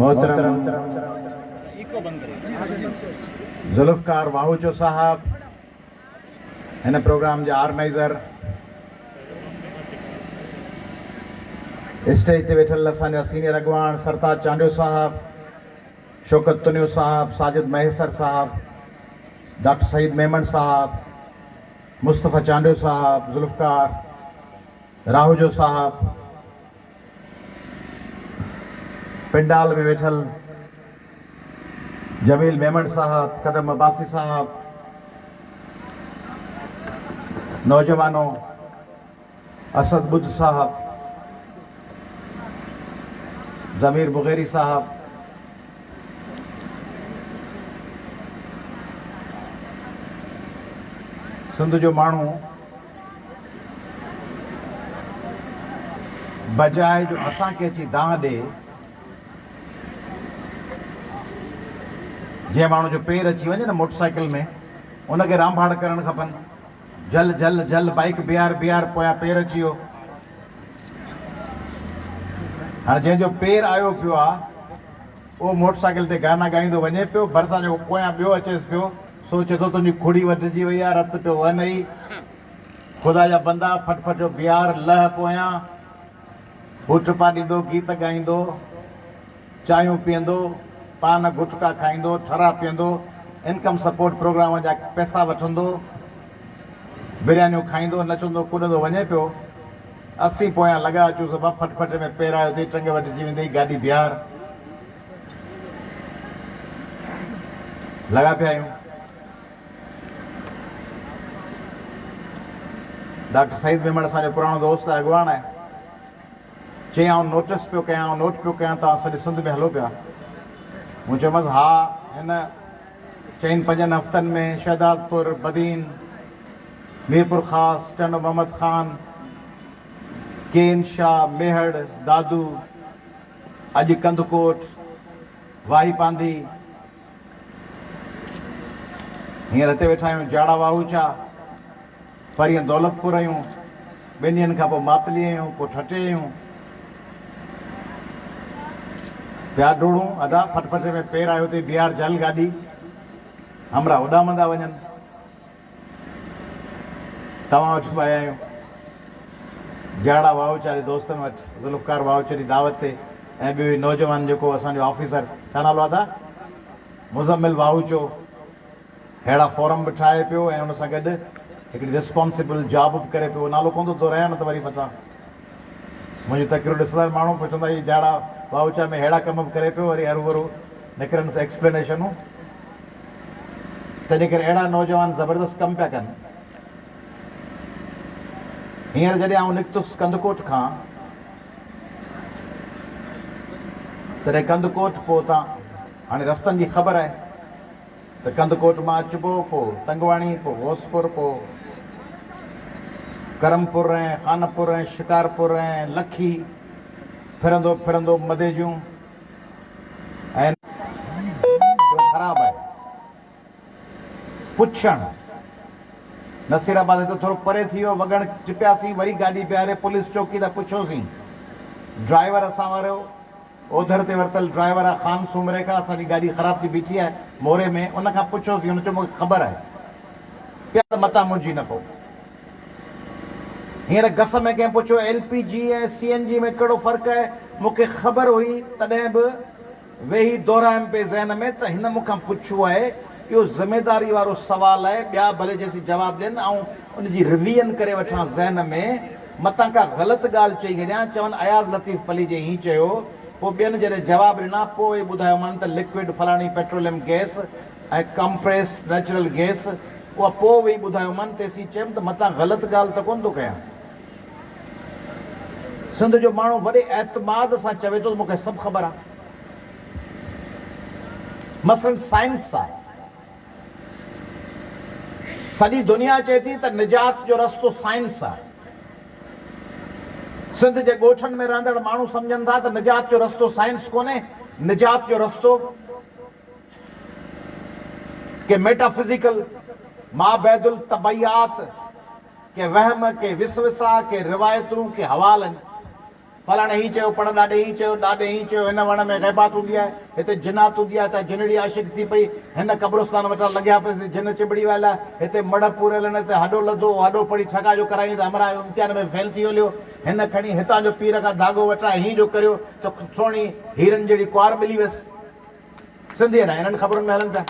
محترم ذوالفقار واهوچو صاحب، هن پروگرام جا آرگنائيزر، اسٽيج تي ويٺل اسان جا سينيئر اڳواڻ سرتاج چانڊيو صاحب، شوڪت تنيو صاحب، ساجد مهيسر صاحب، ڊاڪٽر سعيد ميمڻ صاحب، مصطفيٰ چانڊيو صاحب، ذوالفقار راهوجو صاحب، پنڊال ۾ ويٺل جميل ميمڻ صاحب، قدم عباسي صاحب، نوجوانو اسد ٻڌ صاحب، ضمير مغيري صاحب، سنڌ جو ماڻهو بجاء جو اسان کي اچي دانهن ڏي، جنهن ماڻهو جو پير اچي وڃي نه موٽر سائيڪل ۾ ان کي رانڀاڙ ڪرڻ کپن، جهل جهل جهل بائيڪ بيهار بيهار پويان پير اچي ويو. هاڻي جنهن جو پير آيو پيو آ اهو موٽر سائيڪل تي گانا ڳائيندو وڃي پيو، ڀرسان جيڪو پويان ٻيو اچيس پيو سو چئي ٿو تنهنجي کڙي وڍجي وئي آ، رت پيو وهنئي، خدا جا بندا ڦٽ ڦٽ جو بيهار لهه پويان. هو ٽپا ڏيندو، گيت ڳائيندو، چانهيون پيئندو، پان گٽڪا کائيندو، ٺرا پيئندو، انڪم سپورٽ پروگرام جا پئسا وٺندو، بريانيون کائيندو، نچندو ڪڏندو وڃي پيو. اسين پويان لڳا اچون سڀ ڦٽ ڦٽ ۾ پير آيو اٿئي، ٽنگ وڍجي ويندئي، گاڏي بيهار. لڳا پيا آهيون. ڊاڪٽر سعيد ميمڻ اسان جو پراڻو دوست ۽ اڳواڻ آهي. چيائين آئون نوٽس پيو ڪيان، آئون نوٽ پيو ڪيان توهان سڄي سنڌ ۾ هلو پيا. مون چيومانس ها هن چئن پنجن هفتن ۾ شهدادپور، بدين، ميرپورخاص، ٽنڊو محمد خان، ڪين شاهه، ميهڙ، دادو، اڄ ڪنڌڪوٽ، واهي پانڌي، هينئر هتي ويٺا آهيون جاڙا واهوچا، پرينء دولتپور آهيون، ٻن ڏينهن کان پوء ماتلي آهيون، پوء ٺٽي آهيون. پيا ڊوڙون ادا، ڦٽ ڦٽي ۾ پير آيو اٿئي بيهار جهل گاڏي، همراهه اڏامندا وڃن. توهان وٽ به آيا آهيون. جاڙا واهوچا جي دوستن وٽ ذوالفقار واهوچي جي دعوت تي ۽ ٻيو هي نوجوان جيڪو اسان جو آفيسر ڇا نالو ادا مزمل واهوچو ههڙا فورم به ٺاهي پيو ۽ ان سان گڏ هڪڙي ريسپانسبل جاب به ڪري پيو نالو ڪونه ٿو دهرايان نه ته وري متان منهنجون تقريرون ڏسندا آهن ماڻهو پوء چوندا هي جاڙا واهوچا ۾ ههڙا ڪم به ڪري پيو وري هروڀرو نڪرنس ايڪسپلينيشنون تنهنجي ڪري اهڙا نوجوان زبردست ڪم پيا ڪن. هينئر جڏهن آئون نڪتس ڪنڌڪوٽ کان، تڏهن ڪنڌڪوٽ پوء اتان هاڻي رستن جي خبر آهي ته ڪنڌڪوٽ مان اچبو، پوء تنگواڻي، پوء غوثپور، پوء ڪرمپور ۽ خانپور ۽ شڪارپور ۽ لکي ڦرندو ڦرندو مديجون ۽ جو خراب آهي. پڇڻ. نصير آباد هتي ٿورو پري ٿي ويو، وڳڻ ٽپياسين، وري گاڏي بيهاري پوليس چوڪي تان پڇيوسين. ڊرائيور اسان وارو اوڌر تي ورتل ڊرائيور آ خان سومري کان اسان جي گاڏي خراب ٿي بيٺي آهي موري ۾ ان کان پڇيوسين هن چيو مون کي خبر آهي پيا ته متان منجهي نه پئو. هينئر گس ۾ ڪنهن پڇيو ايل پي جي ۽ سي اين جي ۾ ڪهڙو فرق آهي؟ مون کي خبر هئي تڏهن به ويهي دهرايم پئي ذهن ۾ ته هن مون کان پڇيو آهي، اهو ذميداري وارو سوال آهي، ٻيا ڀلي جيسين جواب ڏين آئون ان جي ريويئن ڪري وٺان ذهن ۾ متان ڪا غلط ڳالهه چئي ڇڏيان، چون اياز لطيف پليجي هين چيو، پوء ٻين جڏهن جواب ڏنا پوء ويهي ٻڌايومان ته لڪوئڊ فلاڻي petroleum gas ۽ compressed natural gas اها پوء ويهي ٻڌايومان، تيسين چيم ته متان غلط ڳالهه ته ڪونه ٿو ڪيان. سنڌ جو ماڻهو وڏي اعتماد سان چوي ٿو ته مون کي سڀ خبر آهي. مثلاً سائنس آهي. سڄي دنيا چئي ٿي ته نجات جو رستو سائنس آهي. سنڌ جي ڳوٺن ۾ رهندڙ ماڻهو سمجهن ٿا ته نجات جو رستو سائنس ڪونهي، نجات جو رستو ڪي ميٽافزيڪل، مابعد الطبعيات، ڪي وهم، ڪي وسوسا، ڪي روايتون، ڪي حوال آهن. فلاڻي هي چيو، پڙ ڏاڏي هي چيو، ڏاڏي هي چيو، هن وڻ ۾ غيبات هوندي آهي، هتي جنات هوندي آهي، هتان جنڙي عاشق ٿي پئي، هن قبرستان وٽان لنگهيا پئي سي جن چنبڙي ويا لا، هتي مڙهه پوريل آهن، هتي هڏو لڌو، اهو هڏو پڙهي ٺڳا جو ڪرايائين ته همراهه امتحان ۾ فيل ٿي هليو، هن کڻي هتان جو پير کان ڌاڳو وٺرائي هين جو ڪريو ته سهڻي هيرن جهڙي ڪنوار ملي ويس. سنڌي اڃا انهن خبرن ۾ هلن پيا.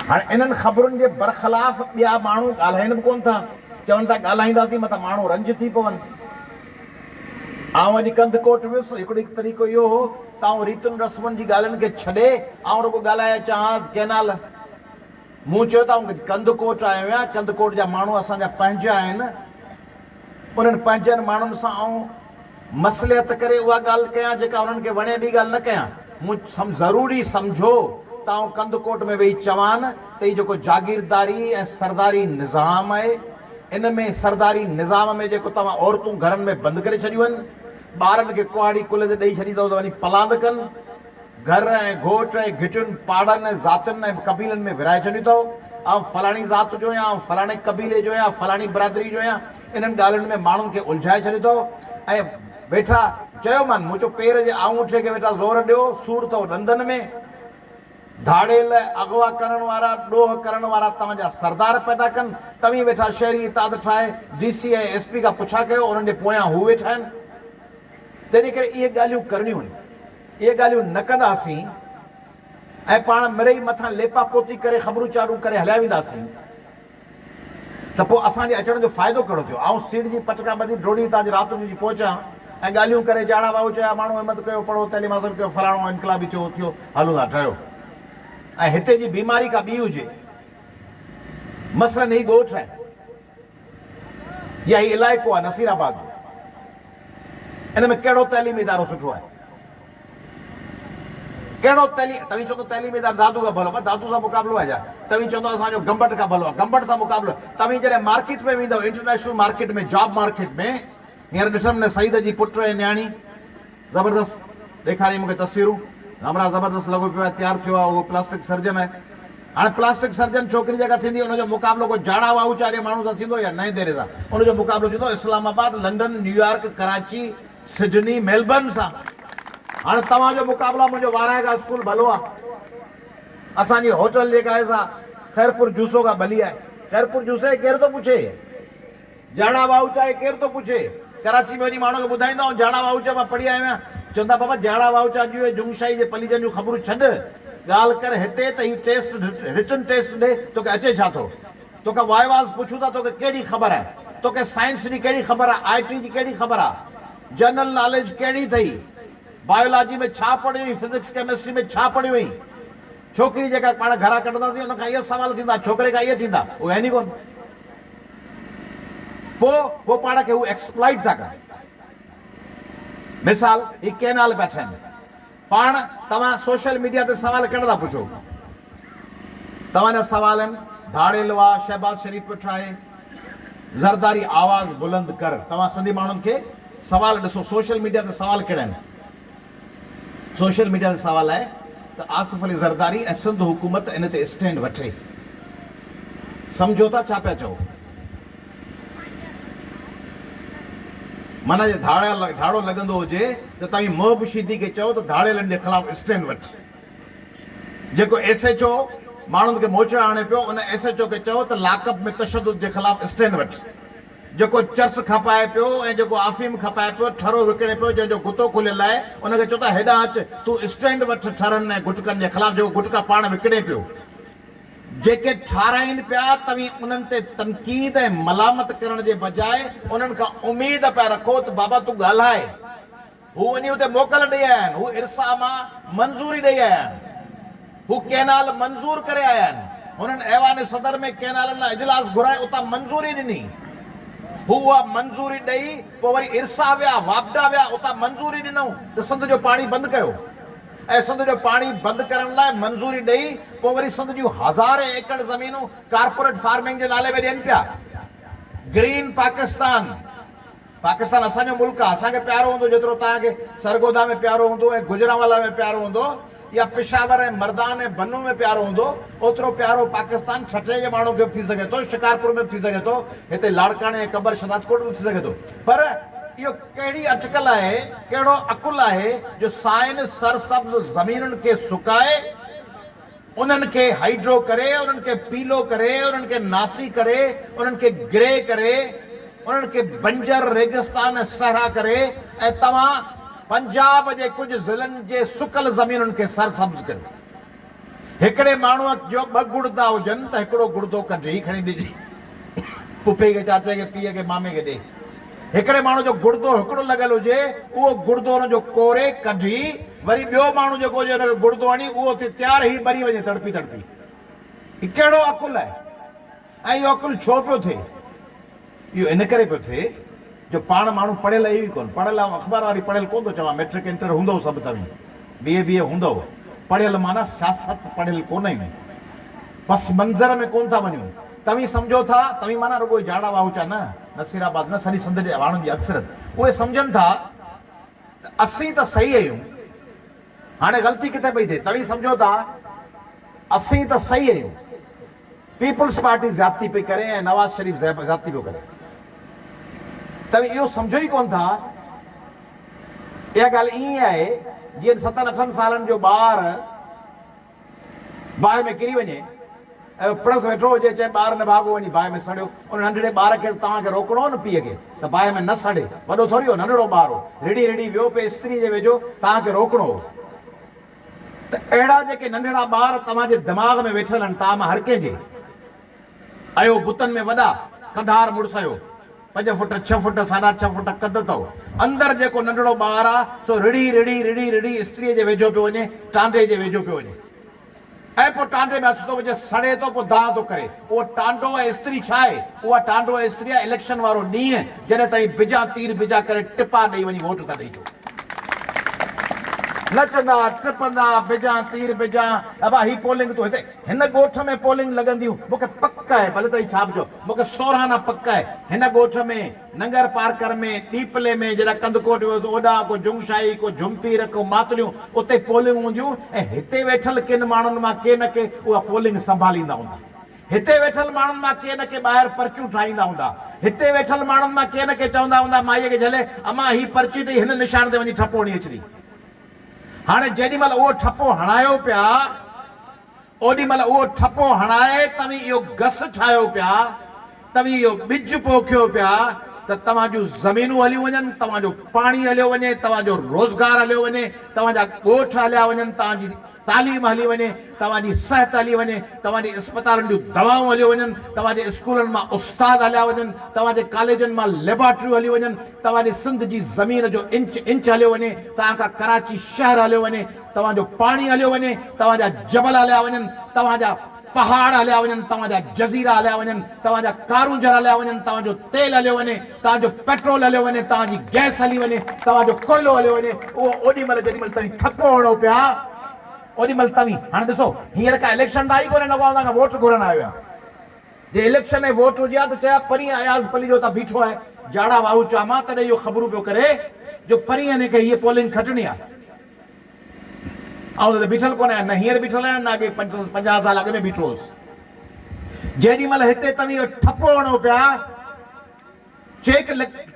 هاڻي انهن خبرن جي برخلاف ٻيا ماڻهو ڳالهائين به ڪونه ٿا. چون ٿا ڳالهائينداسين متان ماڻهو رنج ٿي پون. آئون اڄ ڪنڌڪوٽ ويس، هڪڙو هڪ طريقو اهو هو ته آئون ريتن رسمن جي ڳالهين کي ڇڏي آئون رڳو ڳالهائي اچان ها ڪئنال. مون چيو ته آئون ڪنڌڪوٽ آيو آهيان، ڪنڌڪوٽ جا ماڻهو اسان جا پنهنجا آهن. انهن پنهنجن ماڻهن سان آئون مصلحت ڪري اها ڳالهه ڪيان جيڪا انهن کي وڻي ٻي ڳالهه نه ڪيان. مون ضروري سمجهيو ته آئون ڪنڌڪوٽ ۾ ويهي چوان ته هي جيڪو جاگيرداري ۽ سرداري نظام آهي ان ۾ سرداري نظام ۾ جيڪو توهان عورتون گهرن ۾ بند ڪري ڇڏيون آهن، ٻارن کي ڪهاڙي ڪلهي تي ڏئي ڇڏيندؤ ته وڃي پلاند ڪن، گهر ۽ گهوٽ ۽ گهٽين، پاڙن ۽ ذاتين ۽ قبيلن ۾ ورهائي ڇڏيون اٿئو. آئون فلاڻي ذات جو آهيان، آئون فلاڻي قبيلي جو آهيان، فلاڻي برادري جو آهيان. انهن ڳالهين ۾ ماڻهن کي الجهائي ڇڏيو اٿئو ۽ ويٺا چيومان، مون چيو پير جي آڱوٺي کي ويٺا زور ڏيو، سور اٿئو ڏندن ۾. ڌاڙيل، اغوا ڪرڻ وارا، ڏوهه ڪرڻ وارا توهان جا سردار پيدا ڪن. توهين ويٺا شهري اتحاد ٺاهي ڊي سي ۽ ايس پي کان پڇا ڪيو، انهن جي پويان هو ويٺا آهن. تنهنجي ڪري اهي ڳالهيون ڪرڻيون آهن. اهي ڳالهيون نه ڪنداسين ۽ پاڻ مڙئي مٿان ليپا پوتي ڪري خبرون چارون ڪري هليا وينداسين ته پوء اسان جي اچڻ جو فائدو ڪهڙو ٿيو؟ آئون سيڙهه جي پٽڪا ٻڌي ڊوڙي هتان جي رات جو جي پهچان ۽ ڳالهيون ڪري جاڙا واهو چيا ماڻهو همت ڪيو پڙهو تعليم حاصل ڪيو فلاڻو انقلابي ٿيو ٿيو هلون ٿا ٺهيو ۽ هتي جي بيماري ڪا ٻي هجي مثلاً هي ڳوٺ آهي يا هي علائقو آهي نصير آباد جو ان ۾ ڪهڙو تعليمي ادارو سٺو آهي؟ ڪهڙو تعليم توهين چوندو تعليمي ادارو دادو کان ڀلو آهي دادو سان مقابلو آهي ڇا؟ توهين چوندو اسان جو گمبٽ کان ڀلو آهي گمبٽ سان مقابلو آهي توهين جڏهن مارڪيٽ ۾ ويندؤ انٽرنيشنل مارڪيٽ ۾ جاب مارڪيٽ ۾ هينئر ڏٺم نه سعيد جي پٽ ۽ نياڻي زبردست ڏيکاريائين مون کي تصويرون. همراهه زبردست لڳو پيو آهي، تيار ٿيو آهي، اهو پلاسٽڪ سرجن آهي. هاڻي پلاسٽڪ سرجن ڇوڪري جيڪا ٿيندي ان جو مقابلو ڪو جاڙا واهوچا جي ماڻهو سان ٿيندو يا نئين ديري سان؟ ان جو مقابلو ٿيندو Islamabad, London, New York, Karachi, Sydney, Melbourne سان. هاڻي توهان جو مقابلو آهي منهنجو وارهه کان اسڪول ڀلو آهي. اسان جي هوٽل جيڪا آهي سا خيرپور جوسو کان ڀلي آهي. خيرپور جوسي کي ڪير ٿو پڇي؟ جاڙا واهوچا کي ڪير ٿو پڇي؟ ڪراچي ۾ وڃي ماڻهن کي ٻڌائيندو آئون جاڙا واهوچا مان پڙهي آيو آهيان. چوندا بابا جاڙا واهوچا جون ۽ جنگشاهي جي پليجن جون خبرون ڇڏ، ڳالهه ڪر هتي ته هي ٽيسٽ رٽن ٽيسٽ ڏي توکي اچي ڇا ٿو؟ توکان وائيواز پڇون ٿا توکي ڪهڙي خبر آهي؟ توکي سائنس جي ڪهڙي خبر آهي؟ آء ٽي جي ڪهڙي خبر آهي؟ جنرل ناليج ڪهڙي اٿئي؟ بايولاجي ۾ ڇا پڙهيو هئين؟ فزڪس ڪيمسٽري ۾ ڇا پڙهيو هئين؟ ڇوڪري جيڪا پاڻ گهران ڪڍنداسين ان کان اهي سوال ٿيندا، ڇوڪري کان اهي ٿيندا؟ اهي آهن ئي ڪونه. پوء پوء پاڻ کي هو ايڪسپلائيٽ ٿا ڪن. مثال هي ڪينال پيا ٺهن. پاڻ توهان سوشل ميڊيا تي سوال ڪهڙا ٿا پڇو؟ توهان جا سوال آهن ڌاڙيل وا شهباز شريف پيو ٺاهي، زرداري آواز بلند ڪر. توهان سنڌي ماڻهن کي سوال ڏسو سوشل ميڊيا تي سوال ڪهڙا آهن؟ سوشل ميڊيا تي سوال آهي ته آصف علي زرداري ۽ سنڌ حڪومت ان تي اسٽينڊ وٺي. سمجهو ٿا ڇا پيا چئو؟ معنيٰ جي ڌاڙو لڳندو هجي ته توهين محب شيدي کي چئو ته ڌاڙيلن جي خلاف اسٽينڊ وٺ. جيڪو ايس ايڇ او ماڻهن کي موچڙا هڻي پيو ان ايس ايڇ او کي چئو ته لاڪ اپ ۾ تشدد جي خلاف اسٽينڊ وٺ. جيڪو چرس کپائي پيو ۽ جيڪو آفيم کپائي پيو، ٺرو وڪڻي پيو، جنهن جو گتو کليل آهي، ان کي چئو ته هيڏانهن اچ، تون اسٽينڊ وٺ ٺرن ۽ گٽڪن جي خلاف، جيڪو گٽڪا پاڻ وڪڻي پيو. جيڪي ٺاراهين پيا، توهين انهن تي تنقيد ۽ ملامت ڪرڻ جي بجاء انهن کان اميد پيا رکو ته بابا تون ڳالهاء. هو وڃي اتي موڪل ڏئي آيا آهن، هو ارسا مان منظوري ڏئي آيا آهن، هو ڪئنال منظور ڪري آيا آهن، هنن ايوان صدر ۾ ڪئنالن لاء اجلاس گهرائي اتان منظوري ڏني، هو اها منظوري ڏئي پوء وري ارسا ويا، واپڊا ويا، اتان منظوري ڏنائون ته سنڌ جو پاڻي بند ڪيو ۽ سنڌ جو پاڻي بند ڪرڻ لاء منظوري ڏئي پوء وري سنڌ جون هزارين ايڪڙ زمينون ڪارپوريٽ فارمنگ جي نالي ۾ ڏين پيا. گرين پاڪستان. پاڪستان اسان جو ملڪ آ اسان کي پيارو هوندو جيترو توهان کي سرگوڌا ۾ پيارو هوندو ۽ گجرانوالا ۾ پيارو هوندو يا پشاور ۽ مردان ۽ بنو ۾ پيارو هوندو اوترو پيارو پاڪستان ٺٽي جي ماڻهو کي به ٿي سگهي ٿو شڪارپور ۾ به ٿي سگهي ٿو هتي لاڙڪاڻي ۽ قمبر شهدادڪوٽ ۾ به ٿي سگهي ٿو پر اهو ڪهڙي اٽڪل آهي، ڪهڙو عقل آهي جو سائن سرسبز زمينن کي سڪائي، انهن کي هائيڊرو ڪري، انهن کي پيلو ڪري، انهن کي ناسي ڪري، انهن کي گري ڪري، انهن کي بنجر، ريگستان ۽ صحرا ڪري ۽ توهان پنجاب جي ڪجهه ضلعن جي سڪل زمينن کي سرسبز ڪريو. هڪڙي ماڻهوء جو ٻه گڙدا هجن ته هڪڙو گڙدو ڪڍي کڻي ڏجي. پڦي کي، چاچي کي، پيء کي، مامي کي ڏي. هڪڙي ماڻهوء جو گڙدو هڪڙو لڳل هجي، اهو گڙدو ان جو ڪوري، ڪڍي، وري ٻيو ماڻهو جيڪو هجي ان کي گڙدو هڻي، اهو ٿي تيار هي ٻري وڃي تڙپي تڙپي. هي ڪهڙو عقل آهي؟ ۽ اهو عقل ڇو پيو ٿئي؟ اهو ان ڪري پيو ٿئي جو پاڻ ماڻهو پڙهيل آهيون ئي ڪونه. پڙهيل آئون اخبار واري پڙهيل ڪونه ٿو چوان، مئٽرڪ انٽر هوندؤ سڀ توهين، بي اي بي اي هوندؤ. پڙهيل معنيٰ سياست پڙهيل ڪونه آهيون. پس منظر ۾ ڪونه ٿا وڃون. توهين سمجهو ٿا، توهين معنيٰ رڳو اهي جاڙا واهوچا نه، نصير آباد نه، سڄي سنڌ جي ماڻهن جي اڪثريت اهي سمجهن ٿا ته اسين ته صحيح آهيون، هاڻي غلطي ڪٿي پئي ٿئي؟ توهين سمجهو ٿا اسين ته صحيح آهيون. پيپلز پارٽي زيادتي پئي ڪري ۽ نواز شريف زيادتي پيو ڪري. توهين اهو سمجهو ئي ڪونه ٿا. اها ڳالهه ائين آهي جيئن ستن اٺن سالن جو ٻار باهه ۾ ڪري وڃي ۽ پڻس ويٺو هجي چئي ٻار نڀاڳو وڃي باهه ۾ سڙيو. ان ننڍڙي ٻار کي ته توهان کي روڪڻو هو نه پيء کي ته باهه ۾ نه سڙي. وڏو ٿوري هو ننڍڙو ٻار هو. رڙهي رڙهي ويو پئي استري جي ويجهو توهان کي روڪڻو هو. ته اهڙا جيڪي ننڍڙا ٻار توهان جي دماغ ۾ ويٺل آهن توهان مان هر ڪنهن جي اهيو بتن ۾ وڏا ڪنڌار مڙس اهيو پنج فٽ ڇهه فٽ ساڍا ڇهه فٽ قد اٿو اندر جيڪو ننڍڙو ٻار آ سو رڙهي رڙهي رڙهي رڙهي استريء جي ويجهو پيو وڃي ٽانڊي جي ويجهو پيو وڃي ۽ پوء ٽانڊي ۾ هٿ ٿو وجهي سڙي ٿو پوء دانهن ٿو ڪري اهو ٽانڊو ۽ استري ڇا آهي اها ٽانڊو ۽ استري آهي اليڪشن وارو ڏينهن جڏهن توهين بجا تير بجا ڪري ٽپا ڏئي وڃي ووٽ ٿا ڏئي اچو. نچندا ٽپندا بجان تير بجان ابا هي پولنگ تون هتي هن ڳوٺ ۾ پولنگ لڳنديون مون کي پڪ آهي ڀلي توهين ڇا به چئو مون کي سورهن آنا پڪ آهي هن ڳوٺ ۾ ننگر پارڪر ۾ ڏيپلي ۾ جيڏانهن ڪنڌڪوٽ ويس اوڏانهن ڪو جنگشاهي ڪو جهمپير ڪو ماتليون اتي پولنگ هونديون ۽ هتي ويٺل ڪن ماڻهن مان ڪي نه ڪي اها پولنگ سنڀاليندا هوندا. هتي ويٺل ماڻهن مان ڪي نه ڪي ٻاهر پرچيون ٺاهيندا هوندا. هتي ويٺل ماڻهن مان ڪي نه ڪي چوندا هوندا مائيء کي جهلي، امان هي پرچي ڏئي هن نشان تي وڃي ٺپو هڻي اچ ڙي. هاڻي جيڏي مهل اهو ٺپو هڻايو پيا، اوڏي مهل اهو ٺپو هڻائي توهين اهو گس ٺاهيو پيا، توهين اهو ٻج پوکيو پيا ته توهان جون زمينون هليون وڃن، توهان جو پاڻي هليو وڃي، توهان جو روزگار هليو وڃي، توهان جا ڳوٺ هليا وڃن، توهان جي. تعليم هلي وڃي، توهان جي صحت هلي وڃي، توهان جي اسپتالن جون دوائون هليو وڃن، توهان جي اسڪولن مان استاد هليا وڃن، توهان جي ڪاليجن مان ليبارٽريون هليون وڃن، توهان جي سنڌ جي زمين جو انچ انچ هليو وڃي، توهان کان ڪراچي شهر هليو وڃي، توهان جو پاڻي هليو وڃي، توهان جا جبل هليا وڃن، توهان جا پهاڙ هليا وڃن، توهان جا جزيرا هليا وڃن، توهان جا ڪارونجهر هليا وڃن، توهان جو تيل هليو وڃي، توهان جو پيٽرول هليو وڃي، توهان جي گئس هلي وڃي، توهان جو ڪوئلو هليو وڃي، اهو اوڏي مهل جيڏي مهل توهين ٺپو هڻو پيا، اوڏي مهل توهين، هاڻي ڏسو، هينئر ڪا اليڪشن ته آئي ڪونهي، نه ڪو آئون توهان کان ووٽ گهرڻ آيو آهيان. جي اليڪشن ۽ ووٽ هجي ها ته چئي ها پرينء اياز پليجو اتان بيٺو آهي، جاڙا واهو چامان، تڏهن اهو خبرون پيو ڪري جو پرينء هن کي هيء پولنگ کٽڻي آهي. آئون ته بيٺل ڪونه آهيان، نه هينئر بيٺل آهيان نه اڳي 50 سال اڳ ۾ بيٺو هوس. جيڏي مهل هتي توهين اهو ٺپو هڻو پيا، چيڪ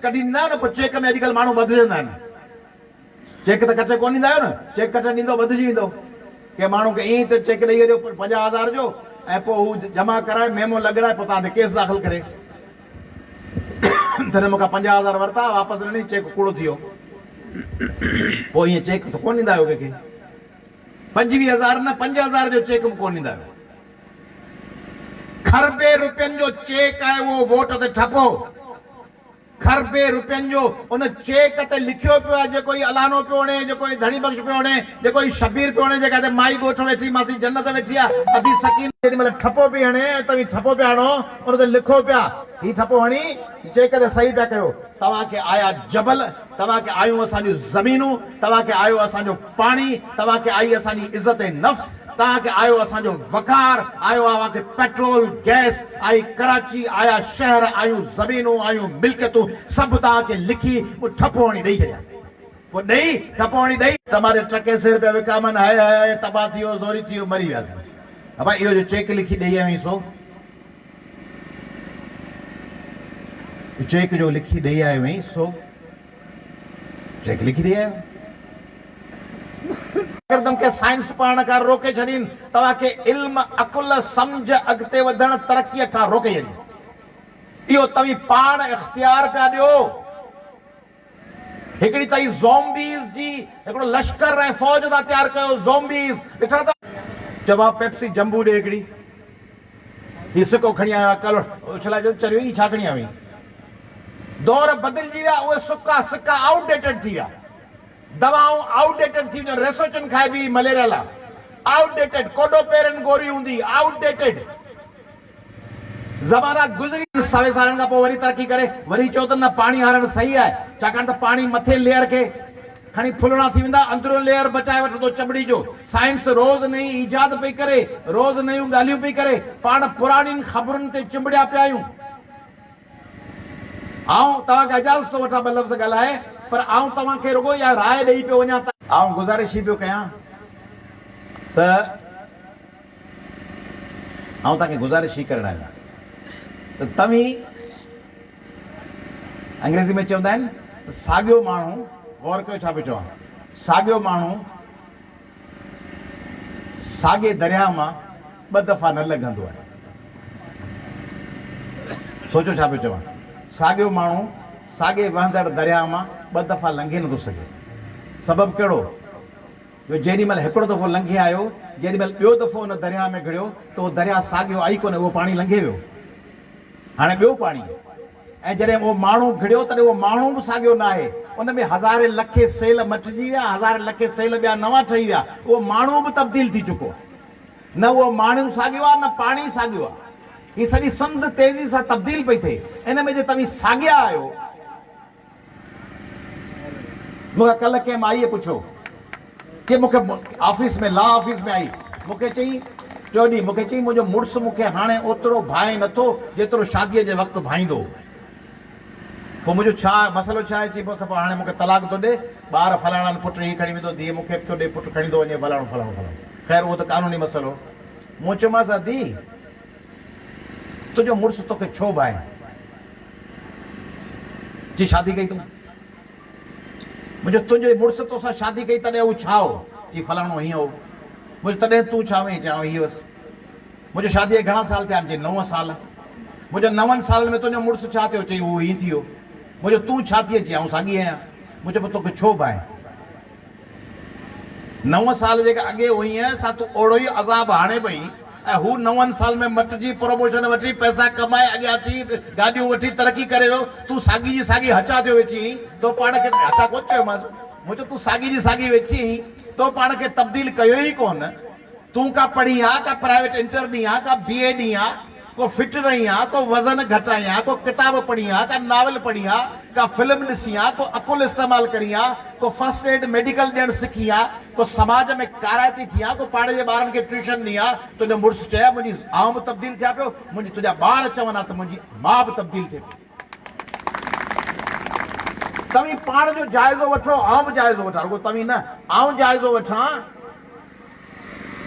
ڪڍي ڏيندا آهيو نه، پوء چيڪ ۾ اڄڪلهه ماڻهو ٻڌجندا آهن. چيڪ ته ڪٽي ڪونه ڏيندا آهيو نه، چيڪ ڪٽي ڏيندو ٻڌجي ويندو. ڪنهن ماڻهو کي ائين ئي ته چيڪ ڏئي ڇڏيو 50 هزار جو ۽ پوء هو جمع ڪرائي ميمو لڳرائي پوء توهان تي ڪيس داخل ڪري. تڏهن مون کان 50 هزار ورتا، واپس ڏني، چيڪ ڪوڙو ٿي ويو. پوء ائين چيڪ ته ڪونه ڏيندا آهيو ڪنهن کي. 25 هزار نه 5 هزار جو چيڪ به ڪونه ڏيندا آهيو. کربين روپين جو چيڪ آهي اهو ووٽ تي ٺپو. کربين روپين جو ان چيڪ تي لکيو پيو آهي جيڪو هي الانو پيو هڻي، جيڪو هي ڌڻي بخش پيو هڻي، جيڪو هي شبير پيو هڻي، جيڪا هتي مائي ڳوٺ ويٺي ماسي جنت ويٺي آهي، ادي سڪينه. جيڏي مهل ٺپو پئي هڻي ۽ توهين ٺپو پيا هڻو ان تي لکو پيا هي ٺپو هڻي چيڪ تي صحيح پيا ڪيو. توهان کي آيا جبل، توهان کي آيون اسان جون زمينون، توهان کي آيو اسان جو پاڻي، توهان کي آئي اسان جي عزت نفس، توهان کي آيو اسان جو وقار، آيو اوهان کي پيٽرول، گئس، آئي ڪراچي، آيا شهر، آيون زمينون، آيون ملڪيتون، سڀ توهان کي لکي پوء ٺپو هڻي ڏئي ڇڏيا. پوء ڏئي، ٺپو هڻي ڏئي. ٽماٽي ٽڪي سير پيا وڪامن، هاء هاء هاء، تباهه ٿي ويو، زوري ٿي ويو، مري وياسين. ابا اهو جو چيڪ لکي ڏئي آيو آهين سو؟ چيڪ جو لکي ڏئي آيو آهين سو؟ چيڪ لکي ڏئي آيو. شاگردن کي سائنس پڙهڻ کان روڪي ڇڏين، توهان کي علم، عقل، سمجهه، اڳتي وڌڻ، ترقيء کان روڪي ڇڏين. اهو توهين پاڻ اختيار پيا ڏيو. هڪڙي توهين زومبيز جي هڪڙو لشڪر ۽ فوج ٿا تيار ڪيو، زومبيز ڏٺا اٿو؟ چئو ڀاء پيپسي جمبو ڏي هڪڙي. هي سڪو کڻي آيو آهي ڪلهه اڇلائي چيو چريو هي ڇا کڻي آيو آهين. دور بدلجي ويا اهي سڪا سڪا آئوٽ ڊيٽيڊ ٿي ويا. دوائون آئوٽ ڊيٽيڊ ٿي وڃن ريسوچن کائبي هئي مليريا لا آئوٽ ڊيٽيڊ ڪوڊو پيرن گوري هوندي آئوٽ ڊيٽيڊ زمانا گذري سوين سالن کان پوء وري ترقي ڪري وري چيو ته نه پاڻي هارڻ صحيح آهي ڇاڪاڻ ته پاڻي مٿين ليئر کي کڻي ڦلڻا ٿي ويندا اندريون ليئر بچائي وٺندو چمڙي جو سائنس روز نئين ايجاد پئي ڪري روز نيون ڳالهيون پئي ڪري پاڻ پراڻين خبرن تي چنبڙيا پيا آهيون. آئون توهان کان اجازت ٿو وٺان ٻه لفظ ڳالهائي پر آئون توهان کي رڳو اها راء ڏئي پيو وڃان ته. آئون گذارش هي پيو ڪيان ته آئون توهان کي گذارش هي ڪرڻ آيو آهيان ته توهين انگريزي ۾ چوندا آهن ته ساڳيو ماڻهو غور ڪيو ڇا پيو چوان ساڳيو ماڻهو ساڳئي درياهه مان ٻه دفعا نه لنگهندو آهي. سوچو ڇا پيو چوان. ساڳيو ماڻهو ساڳئي وهندڙ درياهه مان ٻه دفعا لنگهي نٿو سگهي. سبب ڪهڙو؟ جو جيڏي مهل هڪڙو دفعو لنگهي آيو، جيڏي مهل ٻيو دفعو ان درياهه ۾ گهڙيو ته اهو درياهه ساڳيو آئي ڪونه، اهو پاڻي لنگهي ويو. هاڻي ٻيو پاڻي ۽ جڏهن اهو ماڻهو گهڙيو تڏهن اهو ماڻهو به ساڳيو ناهي. ان ۾ هزارين لکين سيل مٽجي ويا، هزارين لکين سيل ٻيا نوان ٺهي ويا. اهو ماڻهو به تبديل ٿي چڪو آهي. نه اهو ماڻهو ساڳيو آهي نه پاڻي ساڳيو آهي. هي سڄي سنڌ تيزي سان تبديل پئي ٿئي. ان ۾ جي توهين ساڳيا آهيو. مون کان ڪلهه ڪنهن مائيء پڇيو چي مون کي آفيس ۾ لا آفيس ۾ آئي مون کي چئي ٽيون ڏينهن مون کي چئي منهنجو مڙس مون کي هاڻي اوترو ڀانئي نٿو جيترو شاديء جي وقت ڀائيندو هو. پوء منهنجو ڇا مسئلو ڇا آهي چئي بس پوء هاڻي مون کي طلاق ٿو ڏي ٻار فلاڻا آهن پٽ هي کڻي ويندو ڌيء مون کي به ٿو ڏي پٽ کڻي ٿو وڃي فلاڻو فلاڻو فلاڻو خير اهو ته قانوني مسئلو هو مون چيومانس ادي تنهنجو مڙس توکي ڇو ڀانئي؟ چي شادي ڪئي اٿم. مون چيو تنهنجي مڙس توسان شادي ڪئي تڏهن هو ڇا هو؟ چي فلاڻو هيئن هو. مون چيو تڏهن تون ڇا هئين؟ چي آئون هي هوس. مون چيو شاديء کي گهڻا سال ٿيا آهن؟ چي نو سال. مون چيو نون سالن ۾ تنهنجو مڙس ڇا ٿيو؟ چي هو هيئن ٿي ويو. مون چيو تون ڇا ٿينء؟ چي آئون ساڳي آهيان. مون چيو پوء توکي ڇو ڀانئي؟ نو سال جيڪا اڳي هئينء سا تون اوڙو ئي عذاب هاڻي پئي ۽ هو نون سالن ۾ مٽجي پروموشن وٺي پئسا ڪمائي اڳيان ٿي گاڏيون وٺي ترقي ڪري ويو تون ساڳي جي ساڳي هچا ٿيو ويٺي هئين تو پاڻ کي هچا ڪونه چيومانس مون چيو تون ساڳي جي ساڳي ويٺي هئين تو پاڻ کي تبديل ڪيو ئي ڪونه تون ڪا پڙهين ها ڪا پرائيويٽ انٽر ڏين ها ڪا بي اي ڏين ها ڪو فٽ رهين ها، ڪو وزن گهٽائين ها، ڪو ڪتاب پڙهين ها، ڪا ناول پڙهين ها، ڪا فلم ڏسين ها، ڪو عقل استعمال ڪرين ها، ڪو فرسٽ ايڊ ميڊيڪل ڏيڻ سکين ها، ڪو سماج ۾ ڪارائتي ٿين ها، ڪو پاڙي جي ٻارن کي ٽيوشن ڏين ها، تنهنجو مڙس چئي ها منهنجي آئون به تبديل ٿيان پيو، منهنجي تنهنجا ٻار چون ها ته منهنجي ماء به تبديل ٿئي پئي. توهين پاڻ جو جائزو وٺو، آئون به جائزو وٺان، رڳو توهين نه، آئون جائزو وٺان.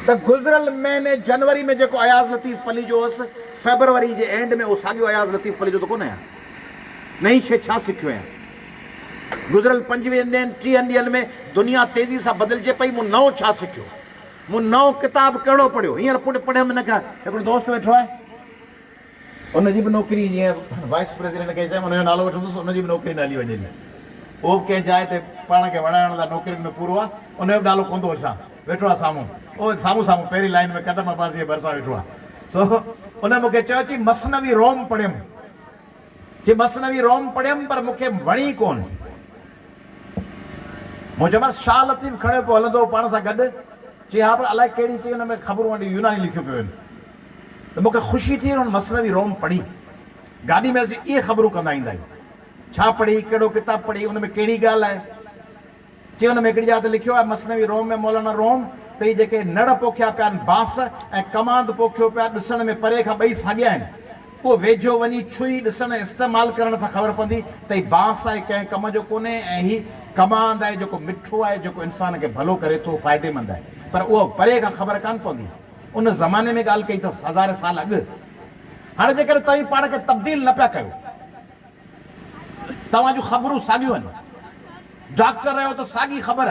ته گذريل مهيني جنوري ۾ جيڪو اياز لطيف پليجو هوس، فيبروري جي اينڊ ۾ اهو ساڳيو اياز لطيف پليجو ته ڪونه آهيان. نئين شيء ڇا سکيو آهيان؟ گذريل پنجويهن ڏينهن، ٽيهن ڏينهن ۾ دنيا تيزي سان بدلجي پئي، مون نئون ڇا سکيو؟ مون نئون ڪتاب ڪهڙو پڙهيو؟ هينئر پڙهيم هن کان هڪڙو دوست ويٺو آهي. ان جي به نوڪري جيئن وائيس پريزيڊنٽ کي چيم ان جو نالو وٺندس ان جي به نوڪري نه هلي وڃي جي اهو به ڪنهن جاء تي پاڻ کي وڻائڻ لاء نوڪرين ۾ پورو آهي ان جو به نالو ڪونه ٿو وٺان ويٺو آهي سامهون اهو سامهون سامهون پهرين لائين ۾ قدم عباسي جي ڀرسان ويٺو آهي سو ان مون کي چيو چي مثنوي روم پڙهيم چي مثنوي روم پڙهيم پر مون کي وڻي ڪونه مون چيومانس شاهه لطيف کڻيو پيو هلندو هو پاڻ سان گڏ چي ها پر الائي ڪهڙي چي ان ۾ خبرون يوناني لکيون پيو آهن ته مون کي خوشي ٿي هن مثنوي روم پڙهي. گاڏي ۾ اسين اهي خبرون ڪندا ايندا آهيون. ڇا پڙهي، ڪهڙو ڪتاب پڙهي، ان ۾ ڪهڙي ڳالهه آهي. چي ان ۾ هڪڙي جاء تي لکيو آهي مثنوي روم ۾ مولانا روم ته هي جيڪي نڙ پوکيا پيا آهن بانس ۽ ڪماند پوکيو پيا ڏسڻ ۾ پري کان ٻئي ساڳيا آهن. اهو ويجهو وڃي ڇهي ڏسڻ ۽ استعمال ڪرڻ سان خبر پوندي ته هي بانس آهي ڪنهن ڪم جو ڪونهي ۽ هي ڪماند آهي جيڪو مٺو آهي جيڪو انسان کي ڀلو ڪري ٿو فائديمند آهي پر اهو پري کان خبر ڪانه پوندي. ان زماني ۾ ڳالهه ڪئي اٿس هزارين سال اڳ. هاڻي جيڪڏهن توهين پاڻ کي تبديل نه پيا ڪيو، توهان جون خبرون ساڳيون آهن. ڊاڪٽر آهيو ته ساڳي خبر.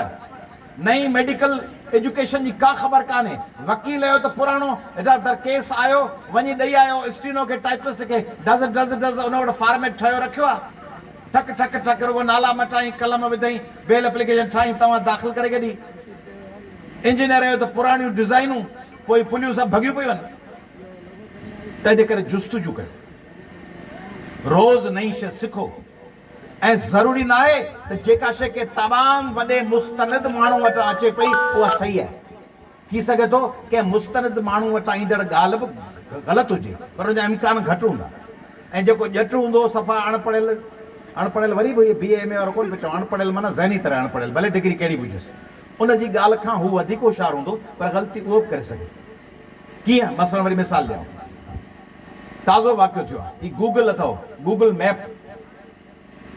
نئين ميڊيڪل ايجوڪيشن جي ڪا خبر ڪانهي. وڪيل آهيو ته پراڻو هيڏا در ڪيس آيو وڃي ڏئي آيو اسٽينو کي ٽائپسٽ کي ڊز ڊز ڊز ان وٽ فارميٽ ٺهيو رکيو آ. ٺڪ ٺڪ ٺڪ رڳو نالا مٽائين قلم وڌئين بيل اپليڪيشن ٺاهين توهان داخل ڪري ڇڏي. انجنيئر آهيو ته پراڻيون ڊزائينون پوء پليون سڀ ڀڳيون پيون وڃن. تنهنجي ڪري جستجو ڪيو. روز نئين شيء سکو. ۽ ضروري ناهي ته جيڪا شيء ڪنهن تمام وڏي مستند ماڻهو وٽان اچي پئي اها صحيح آهي. ٿي سگهي ٿو ڪنهن مستند ماڻهو وٽان ايندڙ ڳالهه به غلط هجي پر ان جا امڪان گهٽ هوندا ۽ جيڪو ڄٽ هوندو صفا اڻ پڙهيل، اڻ پڙهيل وري به بي اي ايم اي وارو ڪونه پيو چوان اڻ پڙهيل معنيٰ ذهني طرح اڻ پڙهيل ڀلي ڊگري ڪهڙي به هجيس ان جي ڳالهه کان هو وڌيڪ هوشيار هوندو پر غلطي اهو به ڪري سگهي ٿو. ڪيئن؟ مثلاً وري مثال ڏيانو. تازو واقعو ٿيو آهي. هي گوگل اٿئو، گوگل ميپ.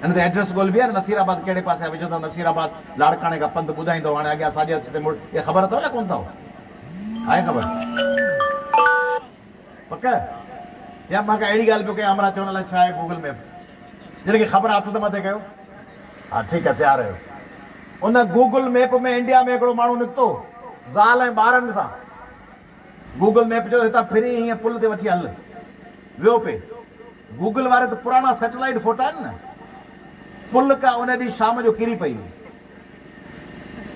ان تي ايڊريس ڳولبي آهي نه نصير آباد ڪهڙي پاسي آهي وجهندؤ نصير آباد لاڙڪاڻي کان پنڌ ٻڌائيندؤ هاڻي اڳيان ساڄي هٿ تي مڙ اها خبر اٿئو يا ڪونه اٿئو؟ آهي خبر؟ پڪ؟ يا مان ڪا اهڙي ڳالهه پيو ڪيان همراهه چون الائي ڇا آهي گوگل ميپ جن کي خبر آهي هٿ ته مٿي ڪيو. ها ٺيڪ آهي تيار آهيو. ان گوگل ميپ ۾ انڊيا ۾ هڪڙو ماڻهو نڪتو زال ۽ ٻارن سان. گوگل ميپ چيو هتان ڦري هيئن پل تي وٺي هل. ويو پئي. گوگل واري ته پراڻا سيٽلائيٽ فوٽا آهن نه. پل ڪا ان ڏينهن شام جو ڪري پئي هئي.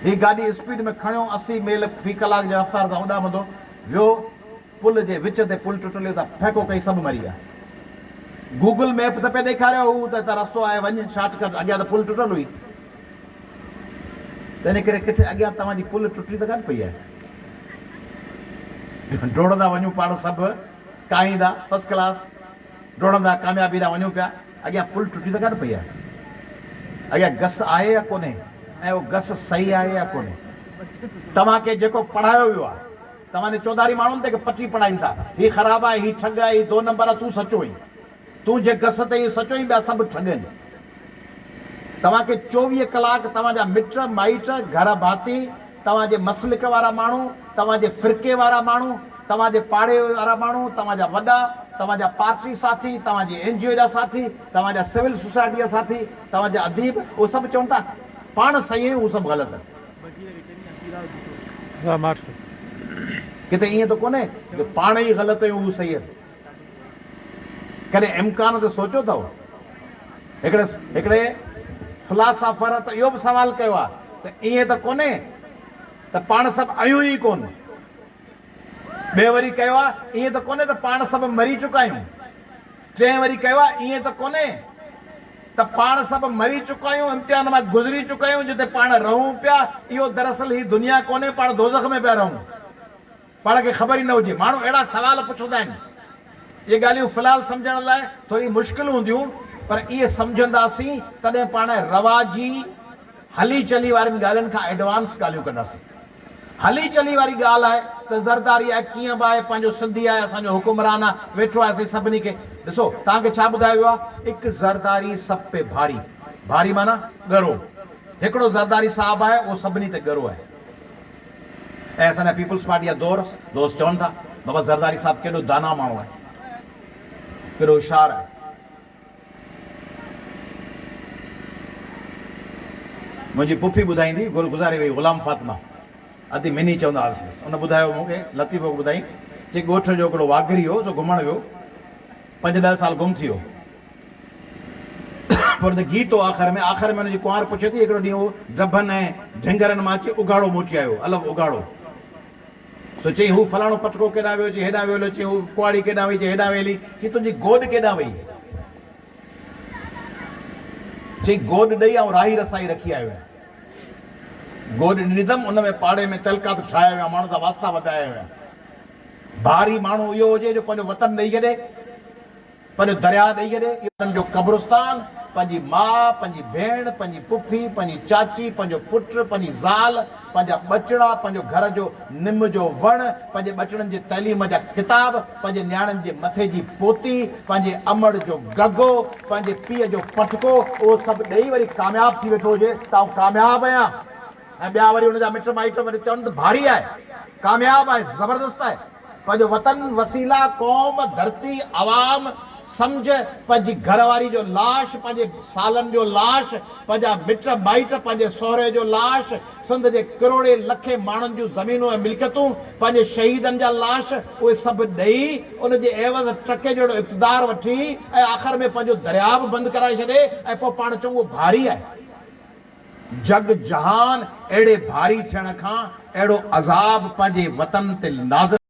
هي گاڏي اسپيڊ ۾ کڻيو 80 ميل في ڪلاڪ جي رفتار سان اڏامندو ويو. پل جي وچ تي پل ٽٽل هئي اتان ڦهڪو ڪئي سڀ مري ويا. گوگل ميپ ته پئي ڏيکاريو هو ته هتان رستو آهي وڃ شارٽ ڪٽ اڳيان ته پل ٽٽل هئي. تنهن ڪري ڪٿي اڳيان توهان جي پل ٽٽي ته ڪانه پئي آهي. ڊوڙندا وڃون پاڻ سڀ ڪاهيندا فرسٽ ڪلاس ڊوڙندا ڪاميابي ڏانهن وڃون پيا اڳيان پل ٽٽي ته ڪانه پئي آهي. اڳيان گس آهي يا ڪونهي ۽ اهو گس صحيح آهي يا ڪونهي. توهان کي جيڪو پڙهايو ويو آهي توهان جي چوڌاري ماڻهن تي پٽي پڙهائين ٿا هي خراب آهي هي ٺڳ آهي هي دو نمبر آهي تون سچو آهين تون جنهن گس تي آهين سچو آهين ٻيا سڀ ٺڳ آهن. توهان کي 24 ڪلاڪ توهان جا مٽ مائٽ، گهر ڀاتي، توهان جي مسلڪ وارا ماڻهو، توهان جي فرقي وارا ماڻهو، توهان جي پاڙي وارا ماڻهو، توهان جا وڏا، توهان جا پارٽي ساٿي، توهان جي اين جي او جا ساٿي، توهان جا سول سوسائٽي جا ساٿي، توهان جا اديب، اهي سڀ چون ٿا پاڻ صحيح آهيون هو سڀ غلط آهن. ڪٿي ائين ته ڪونهي جو پاڻ ئي غلط آهيون هو صحيح آهن. ڪڏهن امڪان تي سوچيو اٿئو؟ هڪڙي هڪڙي فلاسافر ته اهو به سوال ڪيو آهي ته ائين ته ڪونهي ته پاڻ سڀ آهيون ئي ڪونه. ٻئي وري ڪيو آهي ائين ته ڪونهي ته پاڻ سڀ مري چڪا آهيون. ٽئين وري ڪيو آهي ائين ته ڪونهي ته پاڻ سڀ مري چڪا آهيون، امتحان مان گذري چڪا آهيون، جتي پاڻ رهون پيا اهو دراصل هي دنيا ڪونهي، پاڻ دوزخ ۾ پيا رهون. پاڻ کي خبر ئي نه هجي. ماڻهو اهڙا سوال پڇندا آهن. اهي ڳالهيون في الحال سمجهڻ لاء ٿوري مشڪل هونديون پر اهي سمجهنداسين تڏهن پاڻ رواجي هلي چلي وارين ڳالهين کان ايڊوانس ڳالهيون ڪنداسين. هلي چلي واري ڳالهه آهي ته زرداري آهي ڪيئن به آهي پنهنجو سنڌي آهي اسان جو حڪمران آهي ويٺو آهي سائين سڀني کي ڏسو توهان کي ڇا ٻڌايو ويو آهي اڪ زرداري سب پي ڀاري ڀاري معنيٰ ڳرو هڪڙو زرداري صاحب آهي اهو سڀني تي ڳرو آهي. ۽ اسان جا پيپلز پارٽي جا دور دوست چون ٿا بابا زرداري صاحب ڪيڏو دانا ماڻهو آهي ڪيڏو هوشيار آهي. منهنجي پڦي ٻڌائيندي گل گذاري وئي غلام فاطمه ادي مني چوندا هئاسينس ان ٻڌايو مون کي لطيفو ٻڌائين چي ڳوٺ جو هڪڙو واگهري هو سو گهمڻ ويو پنج ڏهه سال گم ٿي ويو پر ته گيت هو آخر ۾ آخر ۾ هن جي ڪنوار پڇي ٿي هڪڙو ڏينهن هو ڊڀن ۽ ڍنگهرن مان اچي اگهاڙو موٽي آيو الف اگهاڙو سو چيائين هو فلاڻو پٽڪو ڪيڏانهن ويو چي هيڏانهن ويو هليو چيائين هو ڪهاڙي ڪيڏانهن وئي چي هيڏانهن وئي هلي چي تنهنجي گوڏ ڪيڏانهن وئي چيائين گوڏ ڏئي آئون راهي رسائي رکي آيو آهيان گوڏ ڏني اٿم ان ۾ پاڙي ۾ تعلقات ٺاهيا ويا ماڻهن سان واسطا وڌايا ويا ڀاري ماڻهو اهو هجي جو پنهنجو وطن ڏئي ڇڏي پنهنجو درياء ڏئي ڇڏي، اهو جو قبرستان، پنهنجي ماء، پنهنجي ڀيڻ، پنهنجي پڦي، پنهنجي چاچي، پنهنجو پٽ، پنهنجي زال، پنهنجا ٻچڙا، پنهنجو گهر جو نم جو وڻ، پنهنجي ٻچڙن جي تعليم جا ڪتاب، پنهنجي نياڻين جي مٿي جي پوتي، پنهنجي امڙ جو گگو، پنهنجي پيء جو پٽڪو، اهو سڀ ڏئي وري ڪامياب ٿي ويٺو هجي ته آئون ڪامياب آهيان ۽ ٻيا وري ان جا مٽ مائٽ وري چون ته ڀاري آهي، ڪامياب آهي، زبردست آهي. پنهنجو وطن، وسيلا، قوم، ڌرتي، عوام، سمجهه، پنهنجي گهر واري جو لاش، پنهنجي سالن جو لاش، پنهنجا مٽ مائٽ، پنهنجي سهري جو لاش، سنڌ جي ڪروڙين لکين ماڻهن جون زمينون ۽ ملڪيتون، پنهنجي شهيدن جا لاش، اهي سڀ ڏئي، ان جي عيوض ٽڪي جهڙو اقتدار وٺي ۽ آخر ۾ پنهنجو درياء به بند ڪرائي ڇڏي ۽ پوء پاڻ چڱو ڀاري آهي. جڳ جهان اهڙي ڀاري ٿيڻ کان اهڙو عذاب پنهنجي وطن تي نازل.